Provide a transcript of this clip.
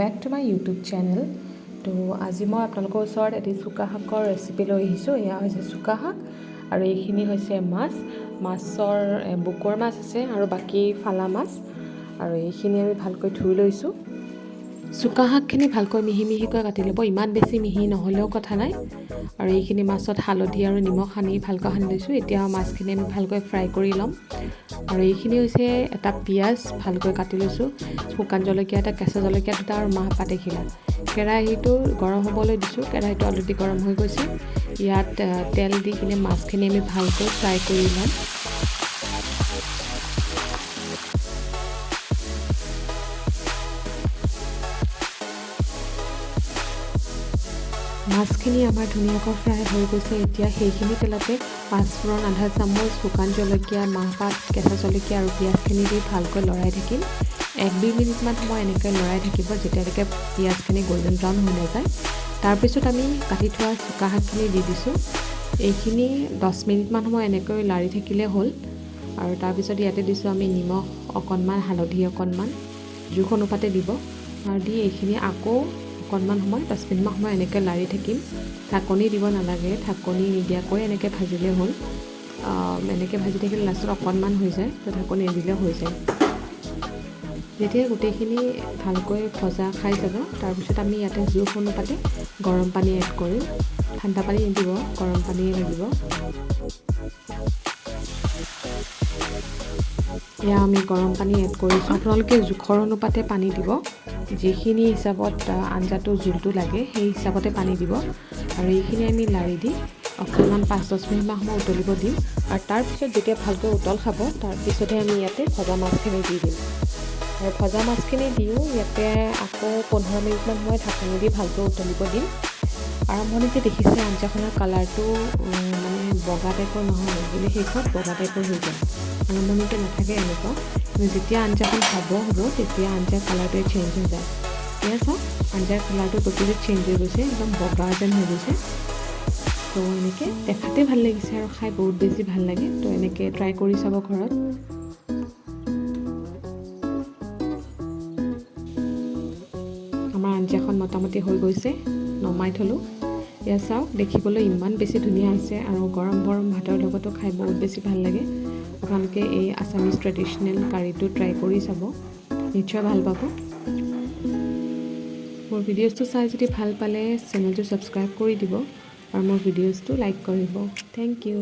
Back to my YouTube channel. তো আজি মই আপোনালোকৰ ওচৰত এটি চুকা শাকৰ ৰেচিপি লৈ আহিছোঁ। এয়া হৈছে চুকা শাক আৰু এইখিনি হৈছে মাছ। মাছৰ বুকৰ মাছ আছে আৰু বাকী ফালা মাছ আৰু এইখিনি আমি ভালকৈ ধুই লৈছোঁ। চুকা শাকখিনি ভালকৈ মিহি মিহিকৈ কাটি ল'ব, ইমান বেছি মিহি নহ'লেও কথা নাই। আৰু এইখিনি মাছত হালধি আৰু নিমখ সানি ভালকৈ সানি লৈছোঁ। এতিয়া মাছখিনি আমি ভালকৈ ফ্ৰাই কৰি ল'ম। আৰু এইখিনি হৈছে এটা পিঁয়াজ, ভালকৈ কাটি লৈছোঁ, শুকান জলকীয়া এটা, কেঁচা জলকীয়া দুটা আৰু মাহপাত এখিলা। কেৰাহীটো গৰম হ'বলৈ দিছোঁ। কেৰাহীটো অলৰেডি গৰম হৈ গৈছে। ইয়াত তেল দি কিনে মাছখিনি আমি ভালকৈ ফ্ৰাই কৰি ল'ম। মাছখিনি আমাৰ ধুনীয়াকৈ ফ্ৰাই হৈ গৈছে। এতিয়া সেইখিনি তেলতে পাঁচফোৰণ আধা চামুচ, শুকান জলকীয়া, মাহপাত, কেঁচা জলকীয়া আৰু পিঁয়াজখিনি দি ভালকৈ লৰাই থাকিম। 1-2 মিনিটমান সময় এনেকৈ লৰাই থাকিব, যেতিয়ালৈকে পিঁয়াজখিনি গল্ডেন ব্ৰাউন হৈ নাযায়। তাৰপিছত আমি কাটি থোৱা চুকা শাকখিনি দি দিছোঁ। এইখিনি 10 মিনিটমান সময় এনেকৈ লাৰি থাকিলে হ'ল। আৰু তাৰপিছত ইয়াতে দিছোঁ আমি নিমখ অকণমান, হালধি অকণমান, জোখ অনুপাতে দিব। আৰু দি এইখিনি আকৌ অকণমান সময়, 10 মিনিটমান সময় এনেকৈ লাৰি থাকিম। ঢাকনি দিব নালাগে, ঢাকনি নিদিয়াকৈ এনেকৈ ভাজিলে হ'ল। এনেকৈ ভাজি থাকিলে লাষ্টত অকণমান হৈ যায়, তো ঢাকনি নিদিলেও হৈ যায়। যেতিয়া গোটেইখিনি ভালকৈ ভজা খাই যাব, তাৰপিছত আমি ইয়াতে জোখ অনুপাতে গৰম পানী এড কৰিম। ঠাণ্ডা পানী নিদিব, গৰম পানীয়ে লাগিব। এয়া আমি গৰম পানী এড কৰিছোঁ। আপোনালোকে জোখৰ অনুপাতে পানী দিব। যিখিনি হিচাপত আঞ্জাটো জোলটো লাগে, সেই হিচাপতে পানী দিব। আৰু এইখিনি আমি লাৰি দি অকণমান 5-10 মিনিটমান সময় উতলিব দিম। আৰু তাৰপিছত যেতিয়া ভালকৈ উতল খাব, তাৰপিছতহে আমি ইয়াতে ভজা মাছখিনি দি দিম। আৰু ভজা মাছখিনি দিও ইয়াতে আকৌ 15 মিনিটমান সময় ঢাকনি দি ভালকৈ উতলিব দিম। আৰম্ভণিতে দেখিছে আঞ্জাখনৰ কালাৰটো মানে বগা টাইপৰ নহয়, কিন্তু শেষত বগা টাইপৰ হৈ যায়। আৰম্ভণিতে নাথাকে এনেকুৱা, কিন্তু যেতিয়া আঞ্জাখন হ'ব হ'ব, তেতিয়া আঞ্জাৰ কালাৰটোৱে চেঞ্জ হৈ যায়। এয়া চাওক, আঞ্জাৰ কালাৰটো টোটেলি চেঞ্জ হৈ গৈছে, একদম বগা যেন হৈ গৈছে। তো এনেকৈ দেখাতে ভাল লাগিছে আৰু খাই বহুত বেছি ভাল লাগে। তো এনেকৈ ট্ৰাই কৰি চাব ঘৰত। আমাৰ আঞ্জাখন মোটামুটি হৈ গৈছে, নমাই থ'লোঁ। এয়া চাওক, দেখিবলৈ ইমান বেছি ধুনীয়া হৈছে আৰু গৰম গৰম ভাতৰ লগতো খাই বহুত বেছি ভাল লাগে। আপোনালোকে এই আছামিজ ট্ৰেডিশ্যনেল কাৰীটো ট্ৰাই কৰি চাব, নিশ্চয় ভাল পাব। মোৰ ভিডিঅ'জটো চাই যদি ভাল পালে, চেনেলটো ছাবস্ক্ৰাইব কৰি দিব আৰু মোৰ ভিডিঅ'জটো লাইক কৰিব। Thank you.